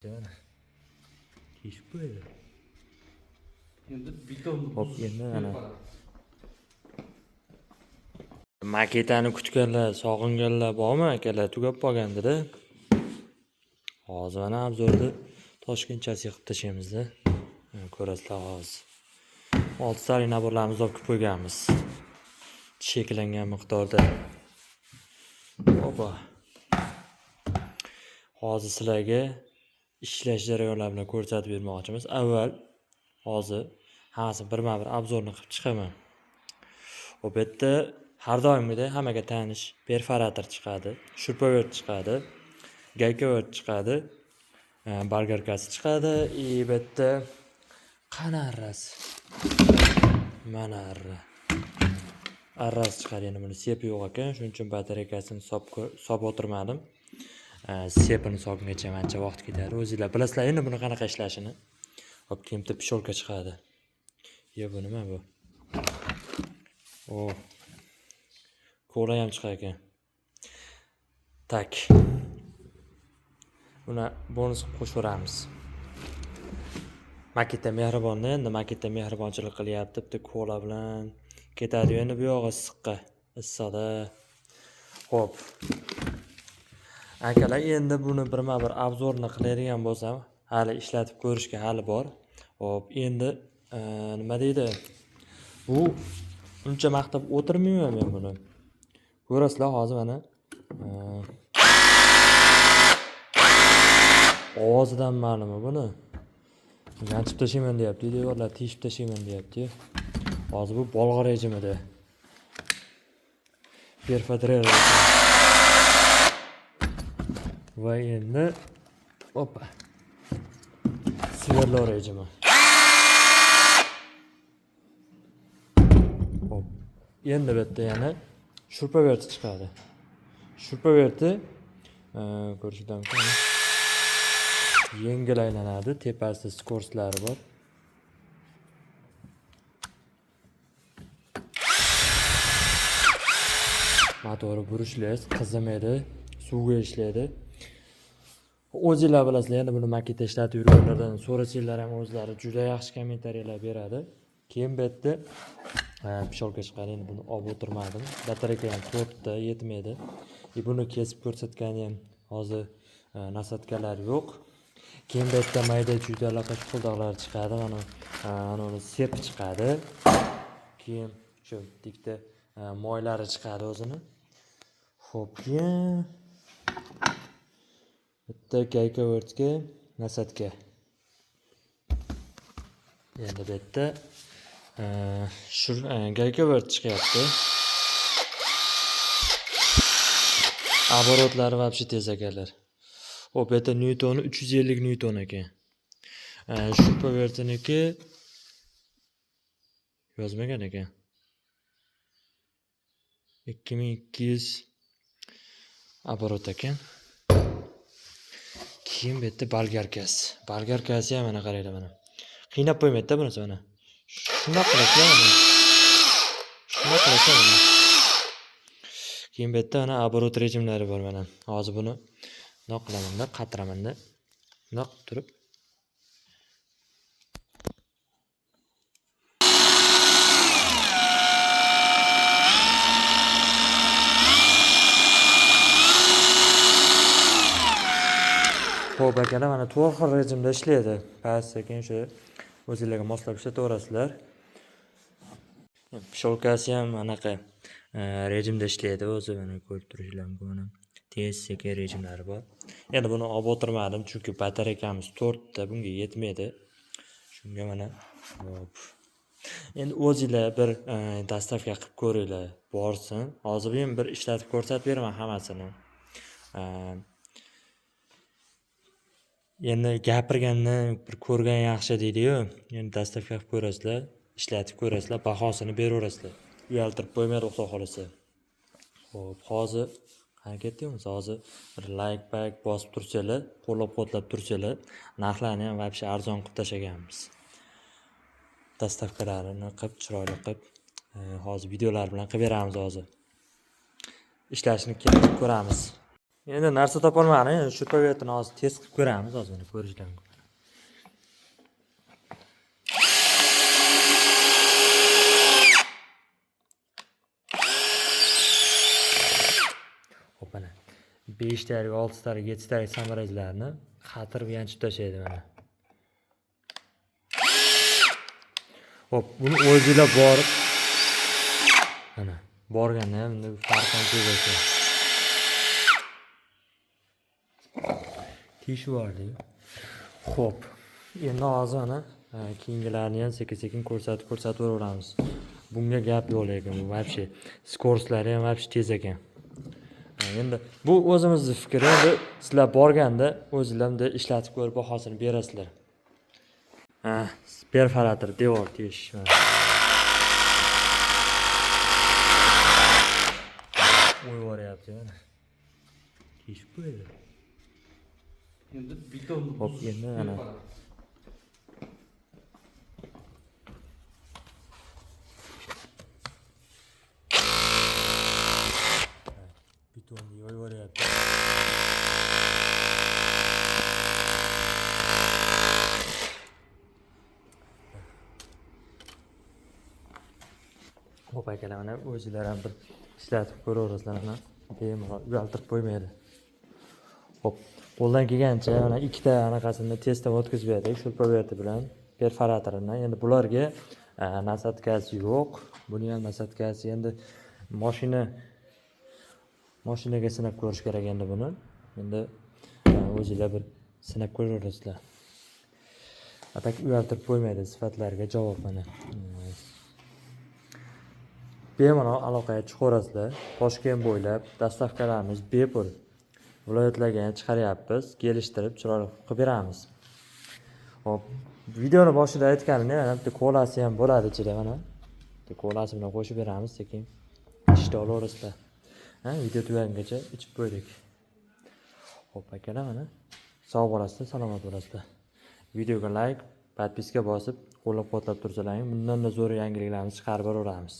Mana. Teshib qo'ydi. Endi betonni Hop, buzish endi mana. kerak. Maketani kutganlar, sog'inganlar bormi akalar? Tugab qolgandi-da. Hozir mana obzorni Toshkentchasiga qilib tashlaymiz-da. Ko'rasizlar hozir. 6 tali naborlarimizni olib kelib qo'yganmiz. Cheklangan miqdorda. Opa. Hozir sizlarga ishlash jarayonlarini ko'rsatib bermoqchimiz. Avval hozir hammasini birma-bir obzorni qilib chiqaman. Hop, bu yerda har doimgidek hammaga tanish perforator chiqadi, shurpovert chiqadi, gaykovert chiqadi, bolgarkasi chiqadi, и bu yerda qani arrasi? Mana arra. Arrasi chiqadi. Endi buni sepi yo'q ekan, shuning uchun batareykasini solib o'tirmadim. Sepini solgungacha ancha vaqt ketadi. O'zinglar bilasizlar endi buni qanaqa ishlashini. Hop, keyin bitta pisholka chiqadi. Yo, bu nima bu? O. Kola ham chiqar ekan. Tak. Buni bonus qilib qo'shaveramiz. Maketa mehribonni, endi maketa mehribonchilik qilyapti, bitta kola bilan ketadi. Endi bu yog'i issiqqa, issiqda. Xo'p. Akalar, endi buni birma-bir obzorni qiladigan bo'lsam, hali ishlatib ko'rishga hali bor. Xo'p, endi nima deydi? Bu uncha maqtab o'tirmayman men buni. Ko'rasizlar hozir mana. Ovozidan ma'lumi buni. Yanchib tashlayman deyapti, devorlar teshib tashlayman deyapti. Hozir bu bolg'a rejimida. Perforator. Va endi opa. Sverlo rejimi. Hop. Endi bu yerda yana shurpaverti chiqadi. Shurpaverti, ko'rishinglar mumkin. Yengil aylanadi, tepasida skorstlari bor. Motori burishli, qizimaydi, suvga ishlaydi. O'zinglar bilasizlar, endi buni maketa ishlatib yurganlardan so'rasanglar ham o'zlari juda yaxshi kommentariyalar beradi. Keyin bu yerda pisholka chiqadi, endi buni olib o'tirmadim. Batareyka ham 4ta yetmaydi. Buni kesib ko'rsatgani ham hozir nasadkalar yo'q. Keyin bu yerda mayda chuyda anaqa shuquldaqlar chiqadi, mana uni sep chiqadi. Keyin shu ikkita moylari chiqadi o'zini. Xo'p, keyin bitta gaykavertga nasadka. Endi bu yerda shu gaykovert chiqyapti. Oborotlari вообще tez akalar. Xo'p, bu yerda Newtoni 350 Newton ekan. Shurpavertiniki yozmagan ekan. 2200 oborot ekan. Keyin bu yerda bolgarkasi. Bolgarkasi ham mana qaranglar mana. Qiynab qo'ymaydi-da bunisi mana. Shundoq qilasizlar mana. Shundoq qilasizlar mana. Keyin bu yerda mana oborot rejimlari bor mana. Hozir buni bundoq qilamanda, qatiramanda. Bundoq qilib turib. Xo'p, akalar, mana to'rt xil rejimda ishlaydi. Past, sekin o'sha o'zingizlarga moslab ishlataverasizlar. Pisholkasi ham anaqa rejimda ishlaydi o'zi, mana ko'rib turishinglar mumkin mana. Tez, sekin rejimlari bor. Endi buni olib o'tirmadim, chunki batareykamiz 4ta, bunga yetmaydi. Shunga mana hop. Endi o'zinglar bir dastavka qilib ko'ringlar, borsin. Hozir ham bir ishlatib ko'rsatib beraman hammasini. Endi gapirgandan bir ko'rgan yaxshi deydi-yu. Endi dastavka qilib ko'rasizlar, ishlatib ko'rasizlar, bahosini beraverasizlar. Uyaltirib qo'ymaydi xudo xolasa. Xo'p, hozir qani ketdingmi? Hozir bir like, pak bosib tursanglar, qo'llab-quvvatlab tursanglar, narxlarni ham вообще arzon qilib tashlaganmiz. Dastavkalarini qilib, chiroyli qilib, hozir videolar bilan qilib beramiz hozir. Ishlashini kelib ko'ramiz. Endi narsa topolmadim. Endi shurupovertini hozir test qilib ko'ramiz, hozir mana ko'rishlar mumkin. Hop, mana 5 talik, 6 talik, 7 talik samarajlarni qatirib yanchib tashlaydi mana. Hop, buni o'zinglar borib mana borganda ham endi farqini sezasizlar. Teshib yubordik. Xo'p, endi hozir mana keyingilarni ham sekin-sekin ko'rsatib boraveramiz. Bunga gap yo'q lekin bu вообще skorstlari ham вообще tez ekan. Endi bu o'zimizni fikri, endi sizlar borganda o'zinglar bunday ishlatib ko'rib bahosini berasizlar. Ha, perforator devor teshish mana. O'yib yuboryapti mana. Teshib qo'ydi. Endi betonni Hop, endi mana. Betonni yoyib yuboryapti. Hop akalar, mana o'zinglar ham bir ishlatib ko'raverasizlar mana. Bemalol uyaltirib qo'ymaydi. Hop, qo'ldan kelgancha mana ikkita anaqasini testdan o'tkazib berdik, shurupoverti bilan perforatorini. Endi bularga nasatkasi yo'q. Buni ham nasatkasi endi mashinaga sinab ko'rish kerak endi buni. Endi o'zinglar bir sinab ko'raverasizlar. Atak uyaltirib qo'ymaydi, sifatlarga javob mana. Bemalol aloqaga chiqaverasizlar. Toshkent bo'ylab dastavkalarimiz bepul. Viloyatlarga ham chiqaryapmiz, kelishtirib chiroyli qilib beramiz. Hop, videoni boshida aytganimdek, mana bitta kolasi ham bo'ladi ichida mana. Bitta kolasi bilan qo'shib beramiz, sekin ishda olaverasizlar. Ha, video tugagungacha ichib qo'ydik. Hop akalar, mana sog' bo'lasizlar, salomat bo'lasizlar. Videoga like, podpiska bosib, qo'llab-quvvatlab tursalaring, bundan-da zo'r yangiliklarni chiqarib boraveramiz.